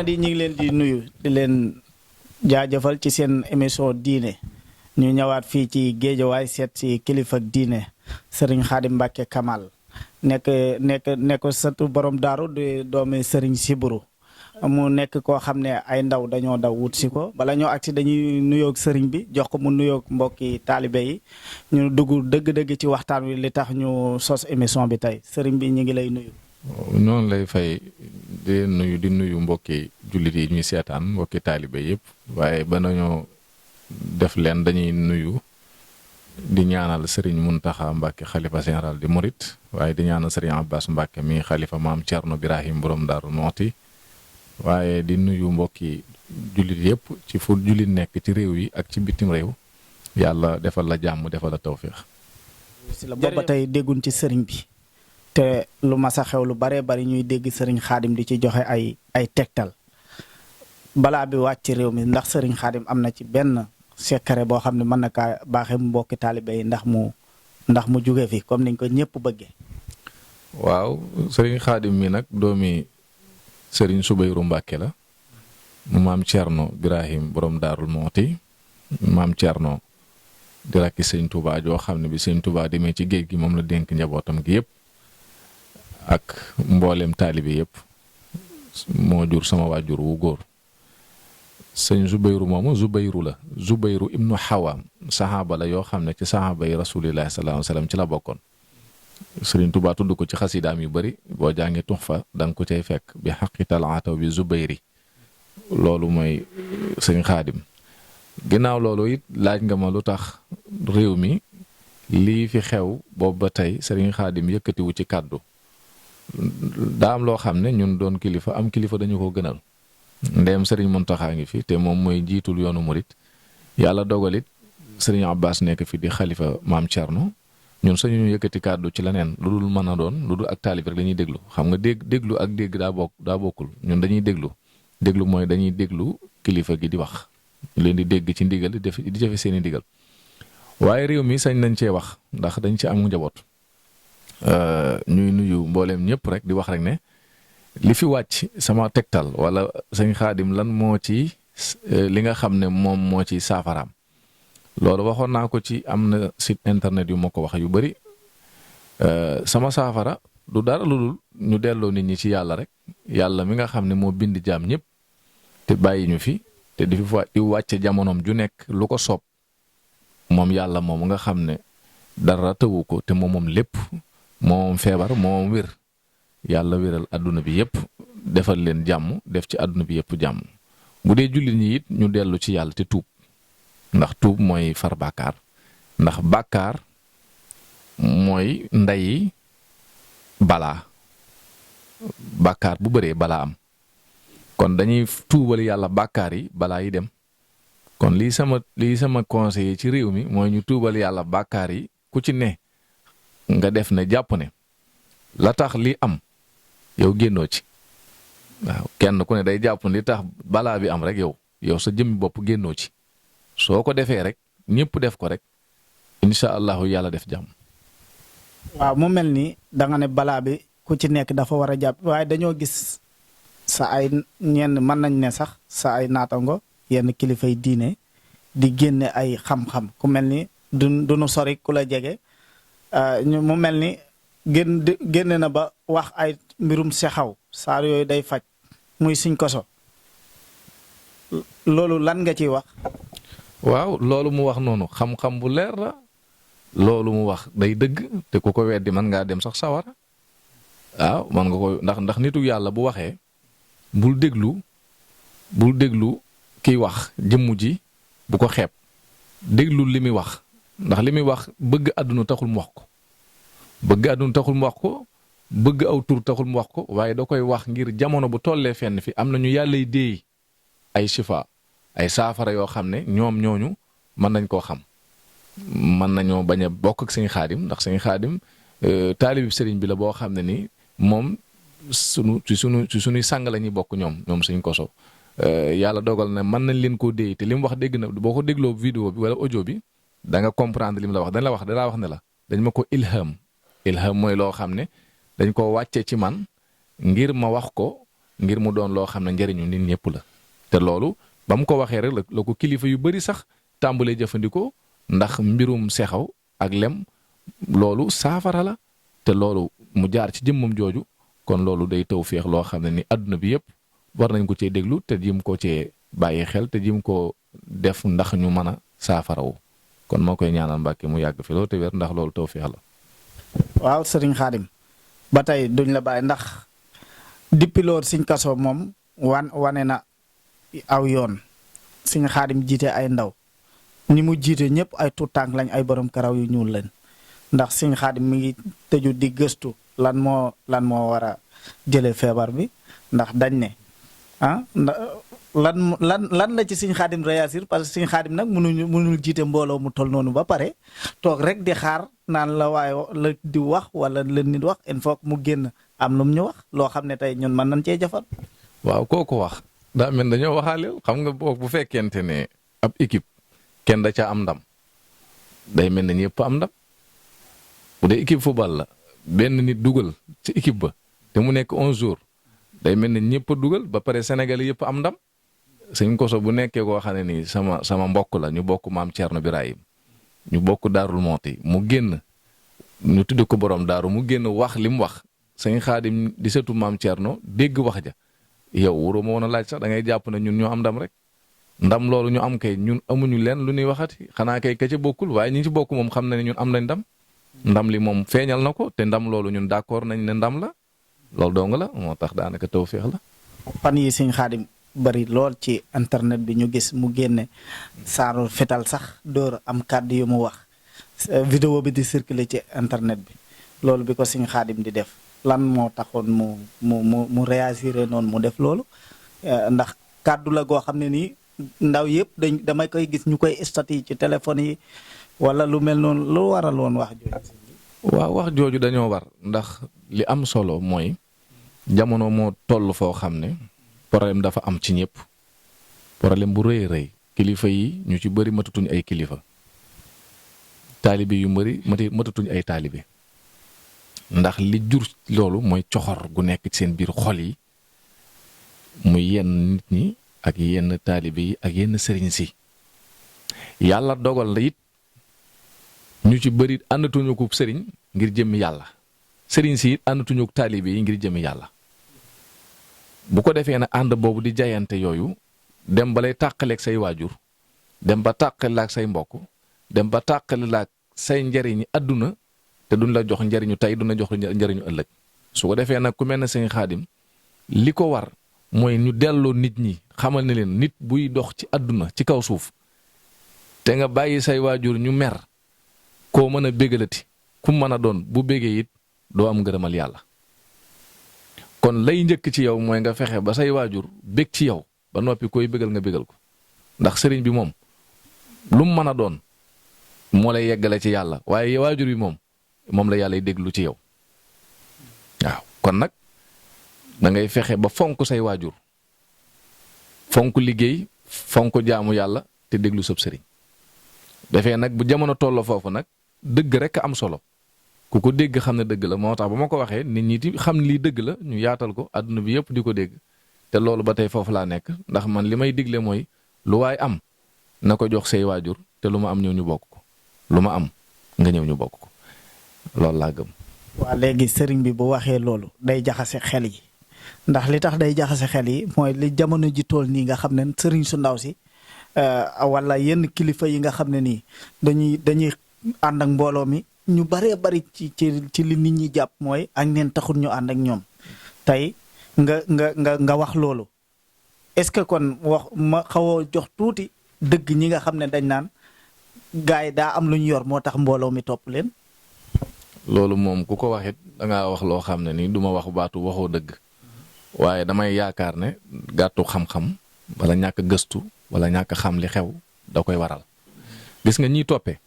internet yi ñu ngi leen di nuyu di leen jaajëfal ci seen émission diine ñu ñëwaat fii ci Géejawaay seet si kilifa ak diine Serigne Khadim Mbacké Kamal nekk sëtu borom daaru di doomi Serigne Siburu mu nekk koo xam ne ay ndaw dañoo daw wut si ko bala ñoo agsi dañuy nuyoog sëriñ bi jox ko mu nuyoog mbokki taalibe yi ñu dugg dëgg-dëgg ci waxtaan wi li tax ñu sos émission bi tey sëriñ bi ñu ngi lay nuyu. noonu lay fay di nuyu mbokki jullit yi ñuy seetaan mbokki taalibe yëpp waaye ba nañoo def leen dañuy nuyu di ñaanal sëriñ Muntaxa Mbàkke xalifa général di Murit waaye di ñaanal sëriñ Abbas Mbàkke mi xalifa maam Cerno Birahim borom Daaru Muxti waaye di nuyu mbokki jullit yëpp ci fu jullit nekk ci réew yi ak ci bitim réew yàlla defal la jàmm defal la tawféex. si la booba tey déggun ci sëriñ bi te lu mas a xew lu baree bari ñuy dégg sëriñ Xaadim di ci joxe ay tegtal balaa bi wàcc ci réew mi ndax sëriñ Xaadim am na ci benn secret boo xam ne mën na kaa baaxee mbokki taalibe yi ndax mu jóge fi comme niñ ko ñëpp bëggee. waaw sëriñ Xaadim mi nag doomi sëriñ Subayru Mbàkke la mu maam Cerno Birahim borom Daarul Muxti maam Cerno di rakki sëñ Touba joo xam ne bi sëñ Touba demee ci géej gi moom la dénk njabootam gi yëpp ak mboolem taalibe yëpp moo jur sama waajur wu góor sëñ Zubayru moomu Zubayru ibnu Xawaam saxaaba la yoo xam ne ci saxaaba yi rasulillahi sallallahu alayhi wa sallam ci la bokkoon sëriñ Tuubaa tudd ko ci xasidaam yu bari boo jàngee Tuxfa da nga ko cay fekk bi xaqi talaataw bi Zubayri loolu mooy sëñ Xaadim ginnaaw loolu it laaj nga ma lu tax réew mi lii fi xew boobu ba tey sëriñ Xaadim yëkkatiwu ci kàddu daa am loo xam ne ñun doon kilifa am kilifa dañu ko gënal ndeem sëriñ Muntaxa ngi fi te moom mooy jiitul yoonu murit yàlla dogalit sëriñ Abbas nekk fi di xalifa maam Cerno ñun sañu ñu yëkkati kàddu ci leneen lu dul mën a doon lu dul ak taalib rek dañuy déglu xam nga déglu ak dégg daa bokkul ñun dañuy déglu mooy dañuy déglu kilifa gi di wax ñu leen di dégg ci ndigal di jëfe seeni ndigal waaye réew mi sañ nañ cee wax ndax dañ ci am njaboot ñuy nuyu mbooleem ñëpp rek di wax rek ne li fi wàcc sama tegtal wala sëñ Xaadim lan moo ci li nga xam ne moom moo ci saafaraam loolu waxoon naa ko ci am na site internet yu ma ko wax yu bari sama saafara du dara lu dul ñu delloo nit ñi ci yàlla rek yàlla mi nga xam ne moo bind jaam ñëpp te bàyyi ñu fi te di wàcce jamonoom ju nekk lu ko soob moom yàlla moom nga xam ne dara tëwu ko te moom lépp moom feebar moom wér yàlla wéral àdduna bi yëpp defal leen jàmm def ci àdduna bi yëpp jàmm bu dee jullit ñi it ñu dellu ci yàlla te tuub ndax tuub mooy far bàkkaar ndax bàkkaar mooy ndeyi balaa bàkkaar bu bëree balaa am kon dañuy tuubal yàlla bàkkaar yi balaa yi dem kon lii sama conseiller ci réew mi mooy ñu tuubal yàlla bàkkaar yi ku ci ne nga def ne jàpp ne la tax li am yow génnoo ci waaw kenn ku ne day jàpp ne li tax balaa bi am rek yow sa jëmmi bopp génnoo ci soo ko defee rek ñëpp def ko rek incha allahu yàlla def jàmm. waaw mu mel ni da nga ne balaa bi ku ci nekk dafa war a jàpp waaye dañoo gis sa ay ñenn mën nañ ne sax sa ay naatango yenn kilifay diine di génne ay xam-xam ku mel ni du nu sori ku la jege mu mel ni génne na ba wax ay mbirum sexaw saar yooyu day faj muy Sëñ Koso loolu lan nga ciy wax. waaw loolu mu wax noonu xam-xam bu leer la loolu mu wax day dëgg te ku ko weddi mën ngaa dem sax sawara waaw mën nga ko ndax nitu yàlla bu waxee bul déglu kiy wax jëmm ji bu ko xeeb déglu li muy wax ndax li muy wax bëgg àdduna taxul mu wax ko bëgg aw tur taxul mu wax ko waaye da koy wax ngir jamono bu tollee fenn fi am na ñu yàllay déey ay shifa ay saafara yoo xam ne ñoom ñooñu mën nañ koo xam mën nañoo bañ a bokk ak sëñ Xaadim ndax sëñ Xaadim taalibi sëriñ bi la boo xam ne ni moom ci sunuy sàng la ñuy bokk ñoom sëñ Koso yàlla dogal na mën nañ leen koo déey te li mu wax dégg na boo ko dégloo vidéo bi wala audio bi da nga comprendre li mu la wax dalaa wax ne la dañ ma ko ilham mooy loo xam ne dañ koo wàcce ci man ngir ma wax ko ngir mu doon loo xam ne njëriñu nit ñëpp la. te loolu ba mu ko waxee rek la ko kilifa yu bari sax tàmbalee jëfandikoo ndax mbirum sexaw ak lem loolu saafara la te loolu mu jaar ci jëmmam jooju kon loolu day tawféex loo xam ne ni àdduna bi yëpp war nañ ko cee déglu te jim ko cee bàyyi xel te jim ko def ndax ñu mën a saafarawu kon moo koy ñaanal Mbàkke mu yàgg fi loolu te wér ndax loolu tawféex la. waaw sëriñ Xaadim ba tey duñ la bàyyi ndax depuis loolu Sëriñ Kaso moom wane na aw yoon Sëriñ Xaadim jiite ay ndaw ñi mu jiite ñëpp ay tuut tànk lañ ay borom karaw yu ñuul lañ ndax Sëriñ Xaadim mi ngi tëju di gëstu lan moo war a jëlee feebar bi ndax dañ ne lan la ci Sëriñ Xaadim réagir parce que Sëriñ Xaadim nag mënul jiite mbooloo mu toll noonu ba pare toog rek di xaar naan la waaye la di wax wala la nit wax il faut mu génn am lu mu ñu wax loo xam ne tey ñun mën nañ cee jafal. waaw kooku wax daa mel dañoo waxaaleel xam nga bu fekkente ne ab équipe kenn da ca am ndam day mel ne ñëpp am ndam bu dee équipe football la benn nit dugal ci équipe ba te mu nekk 11 jours day mel ne ñëpp a dugal ba pare Sénégal yëpp am ndam. Sëñ Koso bu nekkee koo xam ne nii sama mbokk la ñu bokk maam Thierno Birahim ñu bokk Daarul Mooti mu génn ñu tudd ko borom daaru mu génn wax li mu wax Sëñ Xaadim di setu maam Thierno dégg wax ja yow wuroo ma woon a laaj sax da ngay jàpp ne ñun ñoo am ndam rek ndam loolu ñu am kay ñun amuñu leen lu ñuy waxati xanaa kay ka ca bokkul waaye ñi ci bokk moom xam na ne ñun am nañ ndam li moom feeñal na ko te ndam loolu ñun d'accord nañ ne ndam la loolu dong la moo tax daanaka tawfeex la. fan yi Sëñ Xaadim bari lool ci internet bi ñu gis mu génne saaru fetal sax door am kàddu yu mu wax vidéo bi di circuler ci internet bi loolu bi ko Sëñ Xaadim di def lan moo taxoon mu réagir noonu mu def loolu ndax kàddu la goo xam ne nii ndaw yëpp damay koy gis ñu koy statut ci téléphone yi wala lu mel noonu lu waral woon wax jooju. waaw wax jooju dañoo war ndax li am solo mooy jamono moo toll foo xam ne problème dafa am ci ñëpp problème bu rëy rëy kilifa yi ñu ci bëri matatuñ ay kilifa taalibe yu bëri matatuñ ay taalibe ndax li jur loolu mooy coxor gu nekk ci seen biir xol yi muy yenn nit ñi ak yenn taalibe yi ak yenn sëriñ si yàlla dogal la it ñu ci bëri àndatuñu ko sëriñ ngir jëmmi yàlla sëriñ si it àndatuñu ko taalibe yi ngir jëmmi yàlla bu ko defee nag ànd boobu di jayante yooyu dem ba lay tàqaleeg say waajur dem ba tàqale laak say mbokk dem ba tàqale laak say njariñi àdduna te duñ la jox njariñu tey duñ la jox njariñu ëllëg su ko defee nag ku mel ne Sëñ Xaadim li ko war mooy ñu delloo nit ñi xamal ne leen nit buy dox ci àdduna ci kaw suuf te nga bàyyi say waajur ñu mer koo mën a bégalati ku mën a doon bu bégee it doo am ngërëmal yàlla kon lay njëkk ci yow mooy nga fexe ba say waajur bég ci yow ba noppi koy bégal nga bégal ko ndax sëriñ bi moom lu mu mën a doon moo lay yeggale ci yàlla waaye waajur bi moom la yàlla déglu ci yow waaw kon nag da ngay fexe ba fonk say waajur fonk liggéey fonk jaamu yàlla te déglu sab sëriñ defee nag bu jamono tolloo foofu nag dëgg rek am solo ku ko dégg xam ne dëgg la moo tax ba ma ko waxee nit ñi ti xam lii dëgg la ñu yaatal ko àdduna bi yëpp di ko dégg te loolu ba tey foofu laa nekk ndax man li may digle mooy lu waay am na ko jox say waajur te lu ma am ñëw ñu bokk ko lu ma am nga ñëw ñu bokk ko loolu laa gëm. waa léegi sëriñ bi bu waxee loolu day jaxase xel yi ndax li tax day jaxase xel yi mooy li jamono ji tool nii nga xam ne sëriñ su ndaw si wala yenn kilifa yi nga xam ne nii dañuy ànd ak mbooloo mi ñu baree bari ci li nit ñi jàpp mooy ak neen taxul ñu ànd ak ñoom tey nga wax loolu est-ce que kon wax ma xaw a jox tuuti dëgg ñi nga xam ne dañ naan gars yi daa am lu ñu yor moo tax mbooloo mi topp leen. loolu moom ku ko waxit dangaa wax loo xam ne ni du ma wax baatu waxoo dëgg waaye damay yaakaar ne gàttu xam-xam wala ñàkk gëstu wala ñàkk xam li xew da koy waral gis nga ñiy toppee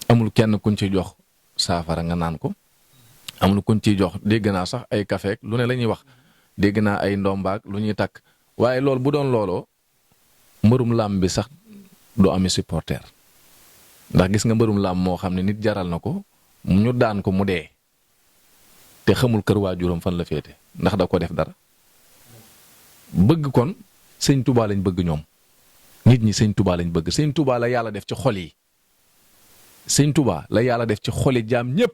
amul kenn kuñ ci jox saafara nga naan ko amul kuñ ciy jox dégg naa sax ay kafeek lu ne la ñuy wax dégg naa ay ndombaak lu ñuy takk waaye loolu bu doon looloo mbërum làmb bi sax du ami supporter ndax gis nga mbërum làmb moo xam ne nit jaral na ko ñu daan ko mu dee te xamul kër waajuram fan la féete ndax da ko def dara bëgg kon sëñ Touba lañ bëgg ñoom nit ñi sëñ Touba lañ bëgg sëñ Touba la yàlla def ci xol yi sëñ Touba la yàlla def ci xoli jaam ñépp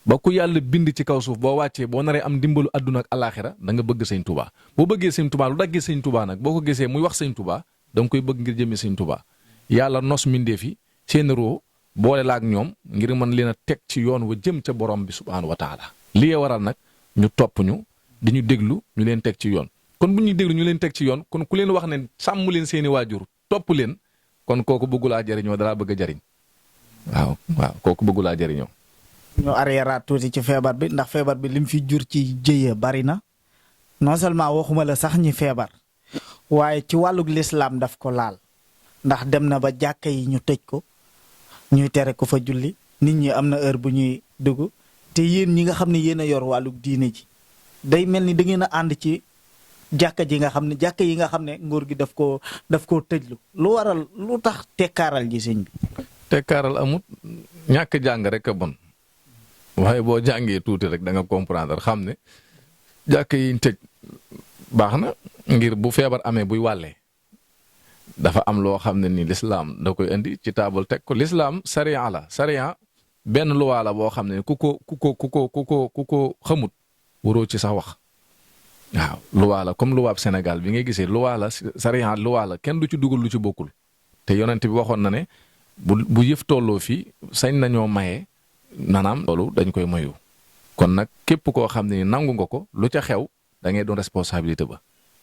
ba ku yàlla bind ci kaw suuf boo wàccee boo naree am dimbalu àdduna ak alaaxira da nga bëgg sëñ Touba boo bëggee sëñ Touba lu daggee sëñ Touba nag boo ko gisee muy wax sëñ Touba da nga koy bëgg ngir jëmee sëñ Touba yàlla nos mbindeef yi seen roo boole la ak ñoom ngir mën leen a teg ci yoon wa jëm ca borom bi subhaanahu wa taala li waral nag ñu topp ñu di ñu déglu ñu leen teg ci yoon kon bu ñuy déglu ñu leen teg ci yoon kon ku leen wax ne sàmm leen seeni waajur topp leen kon kooku bëggulaa jariñoo dalaa bëgg a jariñ waaw kooku bëggulaa jariñoo ñu arrière tuuti ci feebar bi ndax feebar bi lim fi jur ci jëye bari na non seulement waxuma la sax ñi feebar waaye ci wàllug lislaam daf ko laal ndax dem na ba jàkka yi ñu tëj ko ñuy tere ko fa julli nit ñi am na heure bu ñuy dugg te yéen ñi nga xam ne yéen a yor wàllug diine ji day mel ni da ngeen a ànd ci jàkka yi nga xam ne nguur gi daf koo tëjlu lu waral lu tax tekkaaral ji sëñ bi. tekkaaral amut ñàkk jàng rek a bon waaye boo jàngee tuuti rek da nga comprendre xam ne jàkka yi ñu tëj baax na ngir bu feebar amee buy wàllee dafa am loo xam ne ni lislaam da koy indi ci taabal teg ko lislaam sariya la sariya benn luwaa la boo xam ne ku ko xamut waroo ci sax wax waaw luwaa la comme luwaab Sénégal bi ngay gisee luwaa la sariya luwaa la kenn du ci dugal lu ci bokkul te yonent bi waxoon na ne bu yëf tolloo fii sañ nañoo maye nanaam loolu dañ koy mayu kon nag képp koo xam ne nangu nga ko lu ca xew da ngay doon responsabilité ba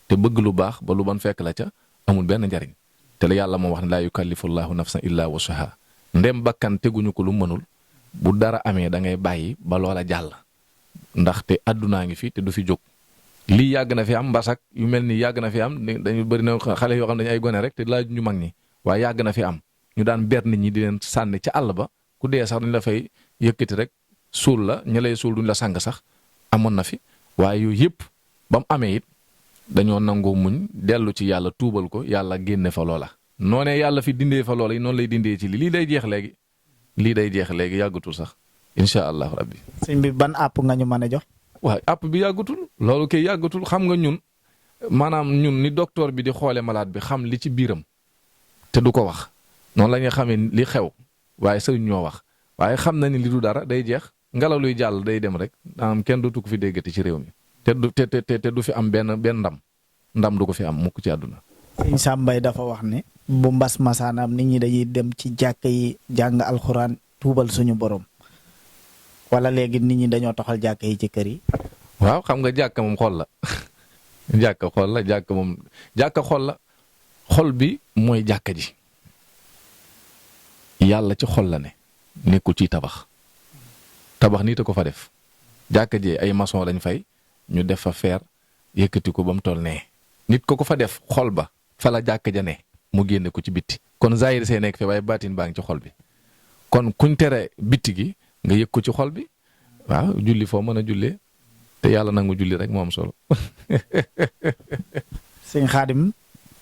te bëgg lu baax ba lu ban fekk la ca amul benn njariñ te la yàlla moo wax ne laa yukallifu llaahu nafsan illaa wusahaa ndem bakkan teguñu ko lu mënul bu dara amee da ngay bàyyi ba loola jàll ndaxte àddunaa ngi fi te du fi jóg lii yàgg na fi am mbasak yu mel ni yàgg na fi am dañu bëri na xale yoo xam ne dañu ay gone rek te laaj ñu mag ñi waaye yàgg na fi am ñu daan ber nit ñi di leen sànni ca àll ba ku dee sax dañu la fay yëkkati rek suul la ña lay suul duñ la sàng sax amoon na fi waaye yooyu yëpp ba mu amee it dañoo nangoo muñ dellu ci yàlla tuubal ko yàlla génne fa loola. noonee yàlla fi dindee fa loola yi noonu lay dindee ci lii day jeex léegi yàggatul sax incha allah rabbi. sëñ bi ban àpp nga ñu mën a jox. waaw àpp bi yàggatul loolu kay yàggatul xam nga ñun maanaam ñun ni docteur bi di xoole malade bi xam li ci biiram te du ko wax noonu la ñuy xamee li xew waaye sëñ ñoo wax waaye xam na ni li du dara day jeex ngelaw luy jàll day dem rek am kenn dootu ko fi déggati ci réew mi te du fi am benn ndam du ko fi am mukk ci àdduna. sëñ Sambay dafa wax ne bu mbas masaanaam nit ñi dañuy dem ci jàkka yi jàng alxuraan tuubal suñu borom wala léegi nit ñi dañoo toxal jàkka yi ci kër yi. waaw xam nga jàkka moom xol la jàkka xol la xol bi mooy jàkka ji yàlla ci xol la ne nekkul ci tabax nit a ko fa def jàkka ji ay maçon lañ fay ñu def fa fer yëkkati ko ba mu toll nee nit ko fa def xol ba fa la jàkka ja ne mu génne ko ci bitti kon zahir see nekk fe waaye baatin baa ngi ci xol bi kon kuñ tere bitti gi nga yëg ko ci xol bi waaw julli foo mën a jullee te yàlla nangu julli rek moo am solo. sëñ Xaadim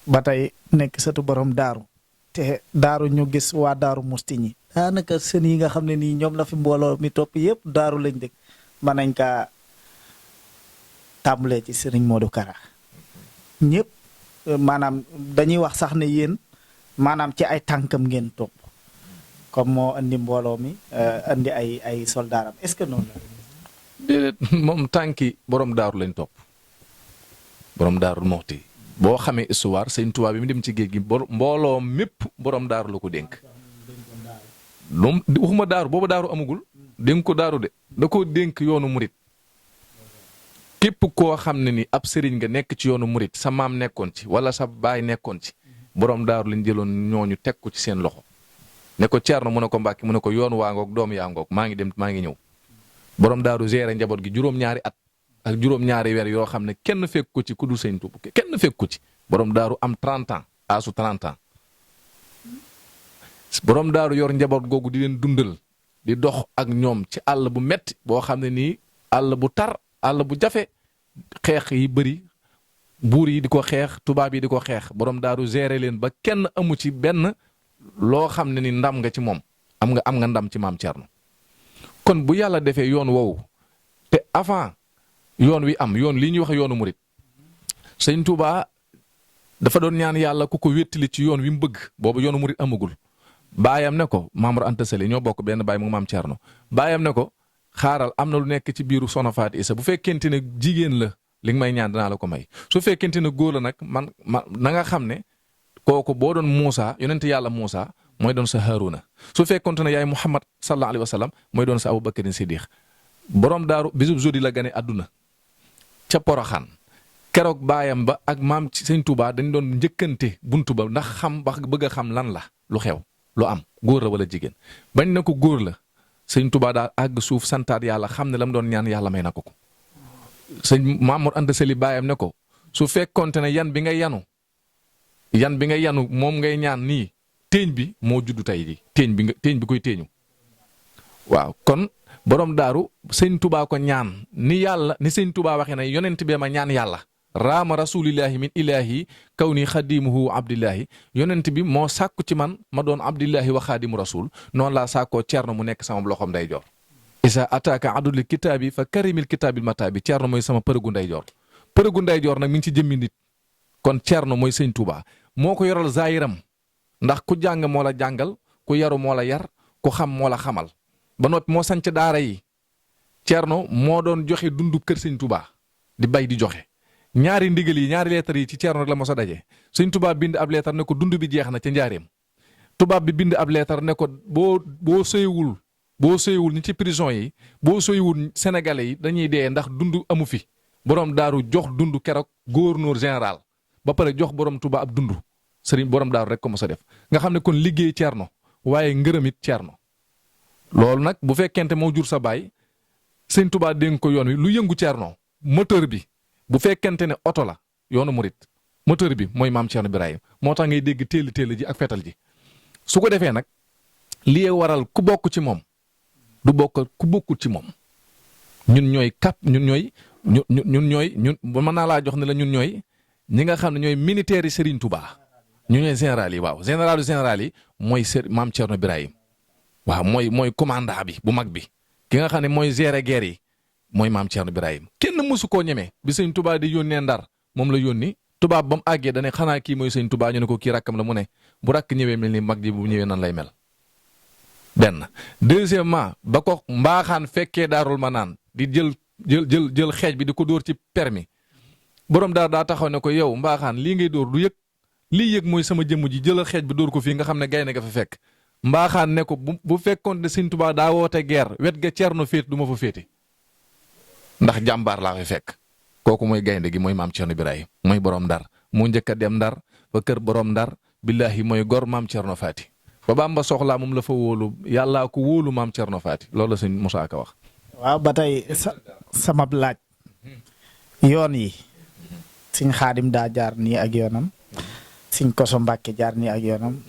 ba tey nekk sëtu borom daaru te daaru ñu gis waa daaru musti ñi daanaka sën yi nga xam ne nii ñoom la fi mbooloo mi topp yëpp daaru lañ dëkk mën nañ kaa tàmbalee ci sëriñ Modou Kara ñëpp maanaam dañuy wax sax ne yéen maanaam ci ay tànkam ngeen topp comme moo andi mbooloo mi andi ay soldaaram est-ce que noonu la. déedéet moom tànki borom daaru lañ topp borom daaru moxti boo xamee histoire sëñ Tuubaa bi mu dem ci géej gi mbooloo mépp borom daaru la ko dénk. moom waxuma daaru booba daaru amagul dénk ko daaru de da koo dénk yoonu murit képp koo xam ne ni ab sëriñ nga nekk ci yoonu murit sa maam nekkoon ci wala sa baay nekkoon ci borom daaru lañ jëloon ñooñu teg ko ci seen loxo ne ko Ceerno mu ne ko Mbàkke mu ne ko yoon waa ngoog doom yaa ngoog maa ngi dem maa ngi ñëw borom daaru géré njaboot gi juróom-ñaari at ak juróom-ñaari weer yoo xam ne kenn fekk ko ci ku dul sëñ Tuubaa kenn fekk ko ci borom daaru am 30 ans aasu 30 ans borom daaru yor njaboot googu di leen dundal di dox ak ñoom ci àll bu metti boo xam ne nii àll bu tar àll bu jafe xeex yi bëri buur yi di ko xeex tubaab yi di ko xeex borom daaru géré leen ba kenn amu ci benn loo xam ne ni ndam nga ci moom am nga ndam ci maam Thierno kon bu yàlla defee yoon woowu te avant yoon wi am yoon lii ñuy wax yoonu murit sëñ Touba dafa doon ñaan yàlla ku ko wéttali ci yoon wi mu bëgg boobu yoonu murit amagul. baayam ne ko Maam Mor Anta Sali ñoo bokk benn baay mu maam Thierno baayam ne ko xaaral am na lu nekk ci biiru Soxna Faati Isa bu fekkente ne jigéen la li nga may ñaan dinaa la ko may su fekkente ne góor la nag na nga xam ne kooku boo doon Muusa yonent yàlla Muusa mooy doon sa Haaruna su fekkonte ne yaay Muhammad sallallahu alayhi wa sallam mooy doon sa Abubakar Siddiq borom daaru bisub jodi la gane àdduna ca Poroxaan keroog baayam ba ak maam ci sëñ Touba dañ doon njëkkante buntu ba ndax xam wax bëgg a xam lan la lu xew lu am góor la wala jigéen bañ na ko góor la sëñ Touba daal àgg suuf santaat yàlla xam ne la mu doon ñaan yàlla may na ko ko sëñ Maam Mor Anta Sali baayam ne ko su fekkonte ne yan bi nga yanu moom ngay ñaan nii téeñ bi moo juddu tey ji téeñ bi koy téeñu waaw kon borom daaru sëñ Touba ko ñaan ni sëñ Touba waxee ne yonent bee ma ñaan yàlla raama rasulillahi min ilahi kaw ni xadimuhu abdillahi yonent bi moo sàkku ci man ma doon abdillahi wa xaadimu rasul noonu laa sàkkoo Ceerno mu nekk sama loxom nday joor isa ataka aduli kitaabi fa karimil kitaabil mataabi Ceerno mooy sama përëgu nday joor nag mi ngi ci jëmmi nit kon Ceerno mooy sëñ Touba moo ko yoral zaayiram ndax ku jàng moo la jàngal ku yaru moo la yar ku xam moo la xamal ba noppi moo sanc daara yi Ceerno moo doon joxe dundu kër sëñ Touba di bay di joxe ñaari ndigal yi ñaari leetar yi ci Ceerno rek la mos a daje sëñ Touba bind ab leetar ne ko dund bi jeex na ca njaareem tubaab bi bind ab leetar ne ko boo sëywul ñi ci prison yi boo sëywul sénégalais yi dañuy dee ndax dund amu fi borom daaru jox dund keroog gouverneur général ba pare jox borom Touba ab dund sëriñ borom daaru rek ko mos a def nga xam ne kon liggéey Ceerno waaye ngërëm it Ceerno loolu nag bu fekkente moo jur sa baay sëñ Touba dénk ko yoon wi lu yëngu Ceerno moteur bi bu fekkente ne oto la yoonu murit moteur bi mooy maam Ceerno Birahim moo tax ngay dégg téel ji ak fetal ji su ko defee nag li waral ku bokk ci moom du bokk ku bokkut ci moom ñun ñooy mën naa laa jox ne la ñun ñooy ñi nga xam ne ñooy militaires yi Serigne Touba ñu ñooy général yi waaw général yi mooy maam Ceerno Birahim waaw mooy commandant bi bu mag bi ki nga xam ne mooy gérer guerre yi mooy maam Ceerno Birahim kenn mësu koo ñemee bi sëñ Touba di yónnee Ndar moom la yónni tubaab ba mu àggee dane xanaa kii mooy sëñ Touba ñu ne ko kii rakkam la mu ne bu rakk ñëwee mel ni mag ji bu ñëwee nan lay mel. benn deuxièmement ba ko mbaaxaan fekkee daarul ma naan di jël xeej bi di ko dóor ci permis borom daa taxaw ne ko yow mbaaxaan lii ngay dóor du yëg lii yëg mooy sama jëmm ji jëlal xeej bi dóor ko fii nga xam ne gaynde nga fa fekk mbaaxaan ne ko bu fekkoon ne sëñ Touba daa woote guerre wet ga Ceerno féet du ma fa féete ndax jàmbaar laa fi fekk kooku mooy gaynde gi mooy maam Ceerno Birahim mooy borom Ndar mu njëkk a dem Ndar ba kër borom Ndar billaahi mooy gor maam Ceerno Faati ba Bamba soxlaa moom la fa wóolu yàllaa ko wóolu maam Ceerno Faati loolu la sëñ Moussa Ka wax. waaw ba tey sama laaj yoon yi sëñ Xaadim daa jaar nii ak yoonam sëñ Koso Mbàkke jaar nii ak yoonam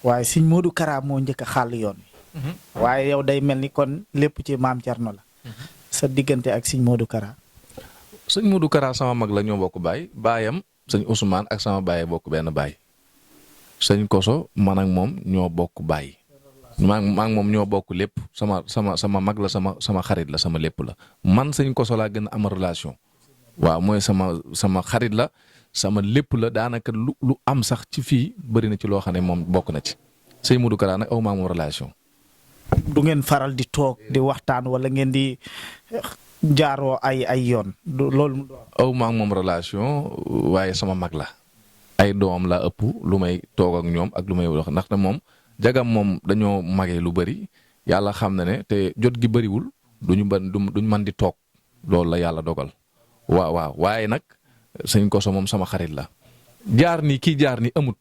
waaye sëñ Modou Kara moo njëkk a xàll yoon wi waaye yow day mel ni kon lépp ci maam Ceerno la sa diggante ak sëñ Modou Kara. sëñ Modou Kara sama mag la ñoo bokk baay baayam sëñ Ousmane ak sama baay bokk benn baay sëñ Koso man ak moom ñoo bokk baay maa ak moom ñoo bokk lépp sama mag la sama xarit la sama lépp la man sëñ Koso laa gën a am relation waaw mooy sama xarit la sama lépp la daanaka lu am sax ci fii bëri na ci loo xam ne moom bokk na ci sëñ Modou Kara nag aw maa moom relation. du ngeen faral di toog di waxtaan wala ngeen di jaaroo ay yoon loolu. aw maa moom relation waaye sama mag la ay doom la ëpp lu may toog ak ñoom ak lu may wax ndaxte moom jagam moom dañoo magee lu bëri yàlla xam na ne te jot gi bëriwul duñ mën di toog loolu la yàlla dogal waaw waaye nag sëñ Koso moom sama xarit la jaar ni kii jaar ni amut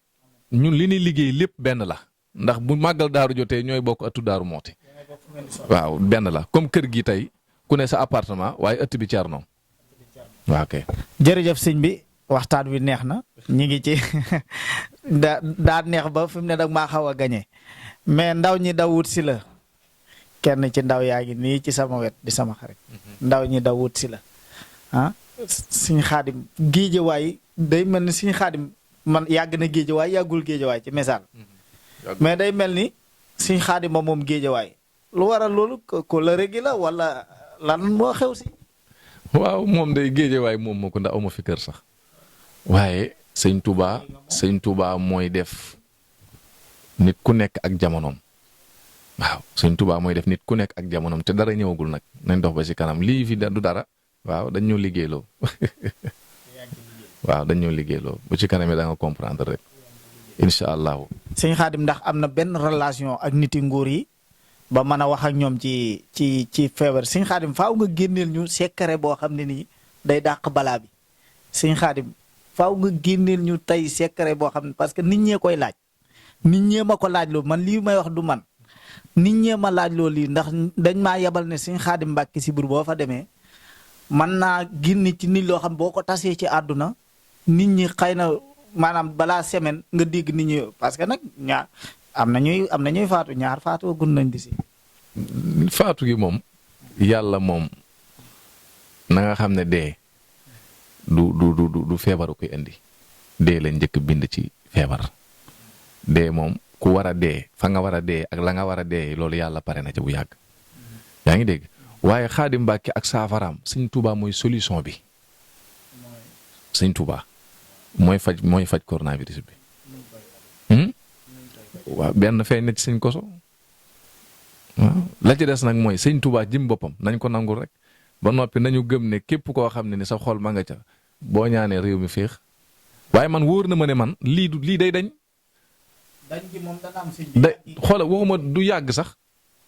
ñun li ñuy liggéey lépp benn la ndax bu màggal daaru jotee ñooy bokk ëttu daaru mooti waaw benn la comme kër gi tey ku ne sa appartement waaye ëtt bi Ceerno waaw kay. jërëjëf sëñ bi waxtaan wi neex na ñu ngi ci daa neex ba fi mu ne dag maa xaw a gañe mais ndaw ñi daw wut si la kenn ci ndaw yaa ngi nii ci sama wet di sama xarit ndaw ñi daw wut si la ah sëñ Xaadim Géejawaay day mel ni sëñ Xaadim man yàgg na Géejawaay yàggul Géejawaay ci misaal mais day mel ni sëñ Xaadim moom Géejawaay lu waral loolu ko la régi la wala lan moo xew si. waaw moom day Géejawaay moom moo ko ndax aw ma fi kër sax waaye sëñ Touba mooy def nit ku nekk ak jamonoom. waaw sëñ Touba mooy def nit ku nekk ak jamonoom te dara ñëwagul nag nañ dox ba ci kanam lii fi du dara waaw dañ ñoo liggéeyloo waaw dañ ñoo liggéeyloo bu ci kanam yi da nga comprendre rek incha allahu. sëñ Xaadim ndax am na benn relation ak niti nguur yi ba mën a wax ak ñoom ci feebar sëñ Xaadim faaw nga génneel ñu secret boo xam ne nii day dàq balaa bi sëñ Xaadim faaw nga génneel ñu tey secret boo xam ne parce que nit ñee koy laaj nit ñee ma ko laaj loo man lii may wax du man nit ñee ma laaj loo lii ndax dañ maa yebal ne sëñ Xaadim Mbàkke si biir boo fa demee mën naa génn ci nit loo xam boo ko tasee ci àdduna nit ñi xëy na maanaam balaa semaine nga dégg nit ñi parce que nag ñaar am na ñuy faatu ñaar faatu gun nañ di si. faatu gi moom yàlla moom na nga xam ne dee du feebaru koy indi dee la njëkk bind ci feebar dee moom ku war a dee fa nga war a dee ak la nga war a dee loolu yàlla pare na ca bu yàgg yaa ngi dégg waaye Xaadim Mbàkke ak saafaraam sëñ Touba mooy solution bi sëñ Touba mooy faj coronavirus bi waaw benn feeñ na ci sëñ Koso waaw la ci des nag mooy sëñ Touba jëm boppam nañ ko nangul rek ba noppi nañu gëm ne képp koo xam ne ni sa xol ma nga ca boo ñaanee réew mi féex waaye man wóor na ma ne man lii day dañ. dañ gi moom dana am sëñ day xoola waxuma du yàgg sax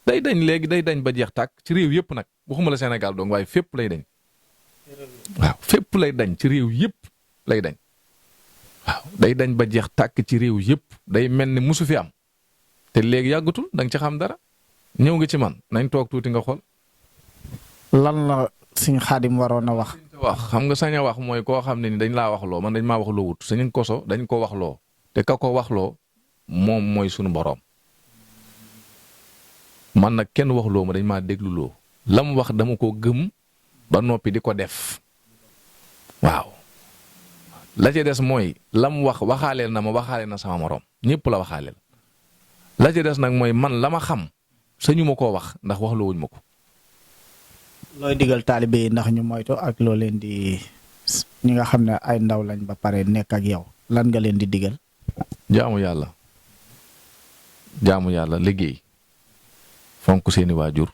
day dañ léegi day dañ ba jeex tàkk ci réew yëpp nag waxuma la Sénégal donc waaye fépp lay dañ waaw fépp lay dañ ci réew yëpp lay dañ waaw day dañ ba jeex tàkk ci réew yëpp day mel ni musu fi am te léegi yàggatul da nga ci xam dara ñëw nga ci man nañ toog tuuti nga xool. lan la sëñ Xaadim waroon a wax. xam nga sañ a wax mooy koo xam ne ni dañ laa wax loo man dañ maa wax loo wut sëñ Koso dañ ko wax loo te ka ko wax loo moom mooy sunu boroom man nag kenn wax loo ma dañ maa déglu loo la mu wax dama ko gëm ba noppi di ko def waaw la ci des mooy la mu wax waxaaleel na ma waxaaleel na sama moroom ñëpp la waxaaleel la ci des nag mooy man la ma xam sañu ma koo wax ndax wax loo wuñ ma ko. looy digal taalibe yi ndax ñu moytu ak loo leen di ñi nga xam ne ay ndaw lañ ba pare nekk ak yow lan nga leen di digal. jaamu yàlla liggéey fonk seeni waajur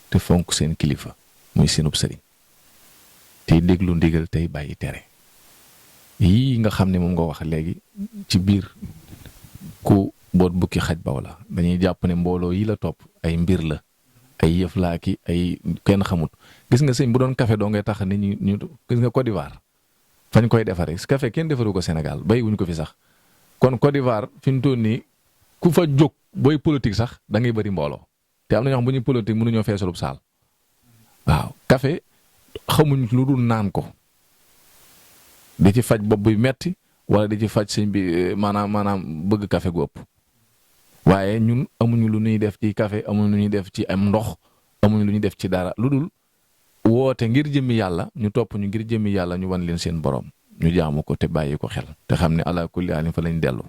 te fonk seen kilifa muy seenub sëriñ tey déglu ndigal tey bàyyi tere yii nga xam ne moom nga wax léegi ci biir ku boot bukki xaj baw la dañuy jàpp ne mbooloo yi la topp ay mbir la ay yëf laa ki ay kenn xamut gis nga sëñ bu doon café doo ngay tax nit ñu gis nga Côte d'Ivoire fañ koy defaree café kenn defaru ko Sénégal bay wuñ ko fi sax kon Côte d'Ivoire fi mu toll nii ku fa jóg booy politique sax da ngay bëri mbooloo te am na ñoo xam bu ñuy politique mënuñoo feesalub saal waaw café xamuñ lu dul naan ko di ci faj bopp buy metti wala di ci faj sëñ bi maanaam bëgg café gu ëpp waaye ñun amuñu lu ñuy def ci café amuñu lu ñuy def ci am ndox amuñu lu ñuy def ci dara lu dul woote ngir jëmmi yàlla ñu topp ñu ngir jëmmi yàlla ñu wan leen seen borom ñu jaamu ko te bàyyi ko xel te xam ne ala kulli haalin fa lañ dellu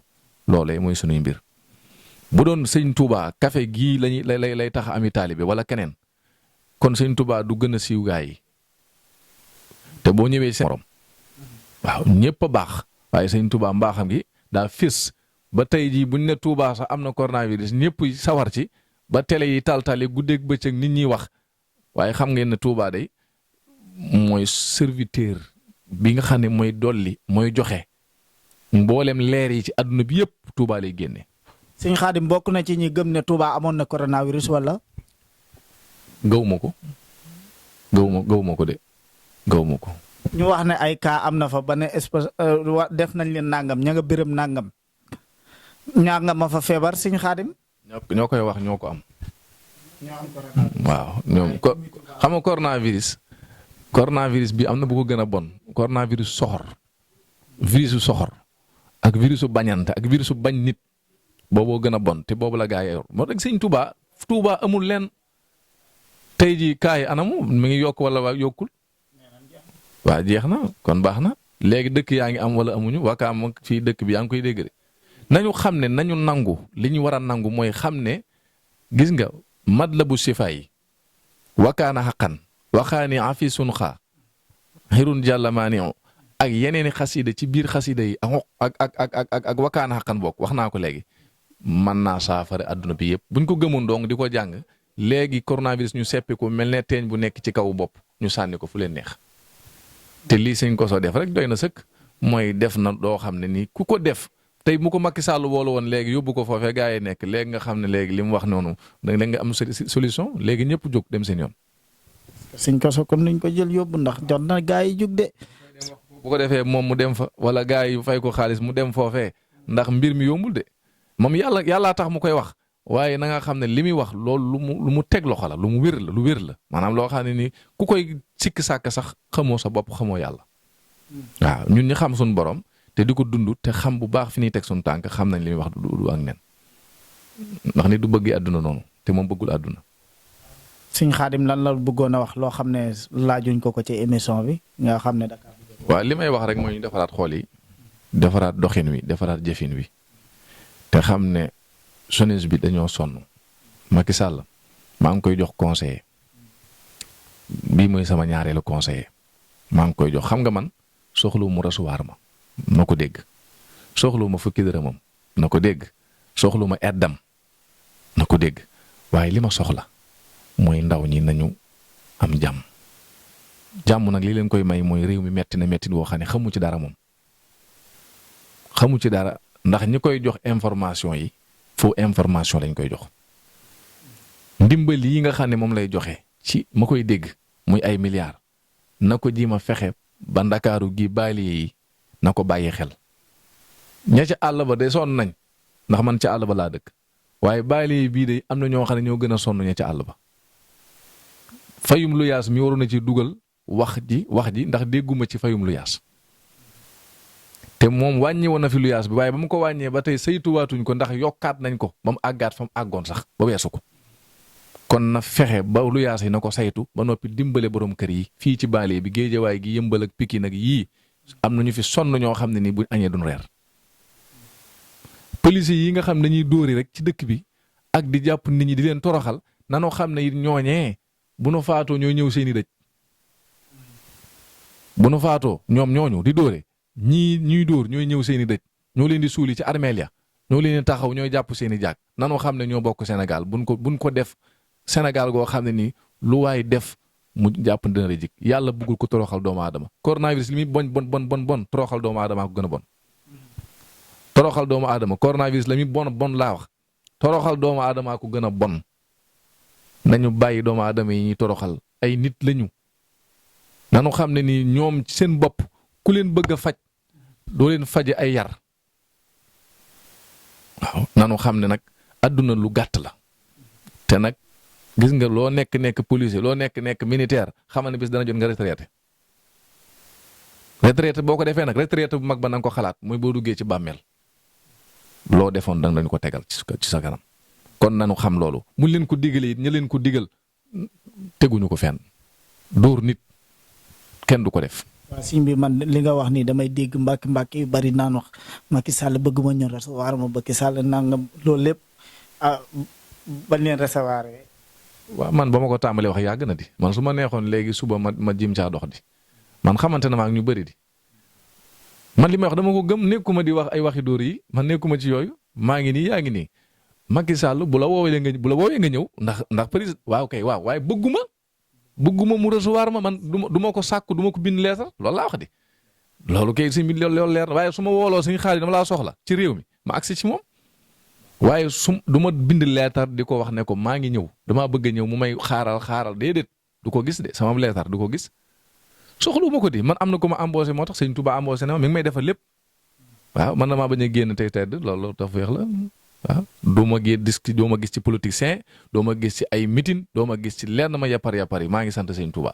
loolee mooy sunuy mbir. bu doon sëñ Touba café gii lay tax ami taalibe wala keneen kon sëñ Touba du gën a siiw gaa yi te boo ñëwee seen borom waaw ñëpp a baax waaye sëñ Touba mbaaxam gi daa fés ba tey jii buñ ne Touba sax am na coronavirus ñëpp sawar ci ba télé yi taal-taal guddeeg bëccëg nit ñi wax waaye xam ngeen ne Touba day mooy serviteur bi nga xam ne mooy dolli mooy joxe mboolem leer yi ci àdduna bi yëpp Touba lay génne. sëñ Xaadim bokk na ci ñi gëm ne Touba amoon na coronavirus wala. gaw ma ko de gaw ma ko. ñu wax ne ay cas am na fa ba ne def nañ leen nangam ña nga bërëm nangam ñaa nga ma fa feebar sëñ Xaadim. ñoo koy wax ñoo ko am. ñoo am coronavirus. waaw ñoom xam nga coronavirus bi am na bu ko gën a bon coronavirus soxor virusu soxor ak virusu bañante ak virusu bañ nit booboo gën a bon te boobu la gaa yi yor moo tax sëñ Touba amul leen tey jii kaa yi anamu mi ngi yokk wala waa yokkul waa jeex na kon baax na léegi dëkk yaa ngi am wala amuñu Wakaam fii dëkk bi yaa ngi koy dégg de nañu xam ne nañu nangu li ñu war a nangu mooy xam ne gis nga matlabu sifa yi wakaana xaqan waxaani afi sun xaa xirun jàllamaani ak yeneeni xasida ci biir xasida yi ak wakkaana xaqan bokk wax naa ko léegi mën naa saafara adduna bi yëpp buñ ko gëmoon dong di ko jàng léegi coronavirus ñu seppi ko mel ne teeñ bu nekk ci kaw bopp ñu sànni ko fu leen neex te lii sëñ Koso def rek doy na sëkk mooy def na doo xam ne nii ku ko def tey mu ko Macky Sall woolu woon léegi yóbbu ko foofee gaa yi nekk léegi nga xam ne léegi li mu wax noonu da nga am solution léegi ñëpp jóg dem seen yoon. sëñ Koso kon nuñ ko jël yóbbu ndax jot na gaa yi jóg de. bu ko defee moom mu dem fa wala gaa yi fay ko xaalis mu dem foofee ndax mbir mi yombul de moom yàllaa tax mu koy wax waaye na nga xam ne li muy wax loolu lu mu teg loxo la lu mu wér la lu wér la maanaam loo xam ne ni ku koy sikk sàkk sax xamoo sa bopp xamoo yàlla. waaw ñun ñi xam suñu borom te di ko dund te xam bu baax fi ñuy teg suñu tànk xam nañ li muy wax du ak nen ndax ni du bëgg àdduna noonu te moom bëggul àdduna. sëñ Xaadim lan la bëggoon a wax loo xam ne laajuñ ko ci émission bi nga xam ne Dakar. waaw li may wax rek mooy ñu defaraat xool yi defaraat doxin wi defaraat jëfin wi te xam ne jeunesse bi dañoo sonn Macky Sall maa ngi koy jox conseiller bii mooy sama ñaareelu conseiller maa ngi koy jox xam nga man soxlu mu recevoir ma na ko dégg soxlu ma fukki dërëmam na ko dégg soxlu ma eddam na ko dégg waaye li ma soxla mooy ndaw ñi nañu am jàmm jàmm nag li leen koy may mooy réew mi metti na metti woo xam ne xamu ci dara moom xamu ci dara ndax ñi koy jox information yi faux information lañ koy jox ndimbal yi nga xam ne moom lay joxe ci ma koy dégg muy ay milliards na ko ji ma fexe ba ndakaaru gi baali yi na ko bàyyi xel ña ca àll ba de sonn nañ ndax man ca àll ba laa dëkk waaye baali yi bii de am na ñoo xam ne ñoo gën a sonn ña ca àll ba fayum lu yaas mi waroon na ci dugal wax ji ndax dégguma ci fayum lu yaas te moom wàññi woon na fi lu yaas bi waaye ba mu ko wàññee ba tey saytuwaatuñ ko ndax yokkaat nañ ko ba mu àggaat fa mu àggoon sax ba weesu ko kon na fexe ba lu yaas yi na ko saytu ba noppi dimbale borom kër yi fii ci baale bi géejawaay gi yëmbal ak Pikine nag yii am nañu fi sonn ñoo xam ne ni buñ añee duñ reer police yi nga xam ne dañuy dóori rek ci dëkk bi ak di jàpp nit ñi di leen toroxal nanoo xam ne it ñooñee bu nu faatoo ñooy ñëw seeni dëj bu nu faatoo ñoom ñooñu di dóore ñii ñuy dóor ñooy ñëw seeni dëj ñoo leen di suuli ci armeel ya ñoo leen di taxaw ñooy jàpp seeni jaag nanoo xam ne ñoo bokk Sénégal buñ ko def Sénégal goo xam ne nii lu waay def mu jàpp dina la jik yàlla bëggul ko toroxal doomu aadama coronavirus li muy bon toroxal doomu aadama ko gën a bon toroxal doomu aadama coronavirus la muy bon laa wax toroxal doomu aadama ko gën a bon nañu bàyyi doomu aadama yi ñuy toroxal ay nit lañu nanu xam ne ni ñoom ci seen bopp ku leen bëgg a faj doo leen faje ay yar waaw nanu xam ne nag àdduna lu gàtt la te nag gis nga loo nekk policier loo nekk militaire xamal ne bis dana jot nga retraité boo ko defee nag retraité bu mag ba na nga ko xalaat mooy boo duggee ci bàmmeel loo defoon danga lañu ko tegal ci sa kanam kon nanu xam loolu mu leen ko digalee it ña leen ko digal teguñu ko fenn dóor nit kenn du ko def. waaw sëñ bi man li nga wax nii damay dégg mbàkk yu bari naan wax Macky Sall bëgg ma ñëw recevoir ma Macky Sall nangam loolu lépp bañ leen recevoir. waaw man ba ma ko tàmbalee wax yàgg na di man su ma neexoon léegi suba ma jim caa dox di man xamante na ma ak ñu bëri di man li may wax dama ko gëm nekkuma di wax ay waxi dóor yi man nekkuma ci yooyu maa ngi nii yaa ngi nii Macky Sall bu la woowee nga ñëw ndax président waaw kay waaw waaye bëgguma mu recevoir ma man du ma ko sàkku du ma ko bind leetar loolu laa wax di loolu kay si loolu leer waaye su ma wooloo suñu xaalis dama laa soxla ci réew mi ma agsi ci moom waaye du ma bind leetar di ko wax ne ko maa ngi ñëw damaa bëgg a ñëw mu may xaaral déedéet du ko gis de sama leetar du ko gis soxlu ma ko di man am na ko ma embauché moo tax sëñ Touba embauché ne ma mi ngi may defal lépp waaw man damaa bañ a génn tey tedd loolu tax feex la waaw doo ma gis ci politicien doo ma gis ci ay meeting doo ma gis ci lenn ma yapar yi maa ngi sant sëñ Touba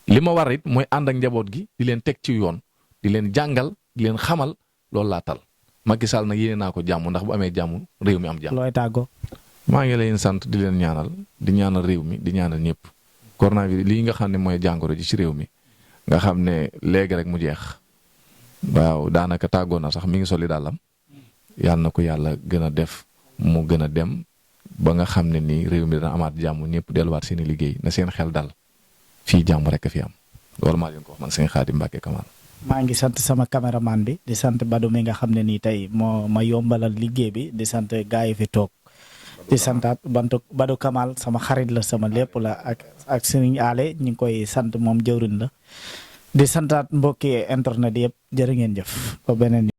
li ma war it mooy ànd ak njaboot gi di leen teg ci yoon di leen jàngal di leen xamal loolu laa tal Macky Sall nag yéene naa ko jàmm ndax bu amee jàmm réew mi am jàmm. looy tàggoo. maa ngi leen sant di leen ñaanal di ñaanal réew mi di ñaanal ñëpp coronavirus lii nga xam ne mooy jàngoro ji ci réew mi nga xam ne léegi rek mu jeex waaw daanaka tàggoo na sax mi ngi soli dàllam yàlla na ko yàlla gën a def mu gën a dem ba nga xam ne nii réew mi dana amaat jàmm ñëpp delluwaat seen i liggéey na seen xel dal fii jàmm rek a fi am loolu maa leen ko wax man sëñ Xaadim Mbàkke Kamal maa ngi sant sama caméraman bi di sant Badou mi nga xam ne nii tey moo ma yombalal liggéey bi di sant gaa yi fi toog di santaat Badou Kamal sama xarit la sama lépp la ak Serigne Ale ñu ngi koy sant moom jëwriñ la di santaat mbokki internet yëpp jërë ngeen jëf ba beneen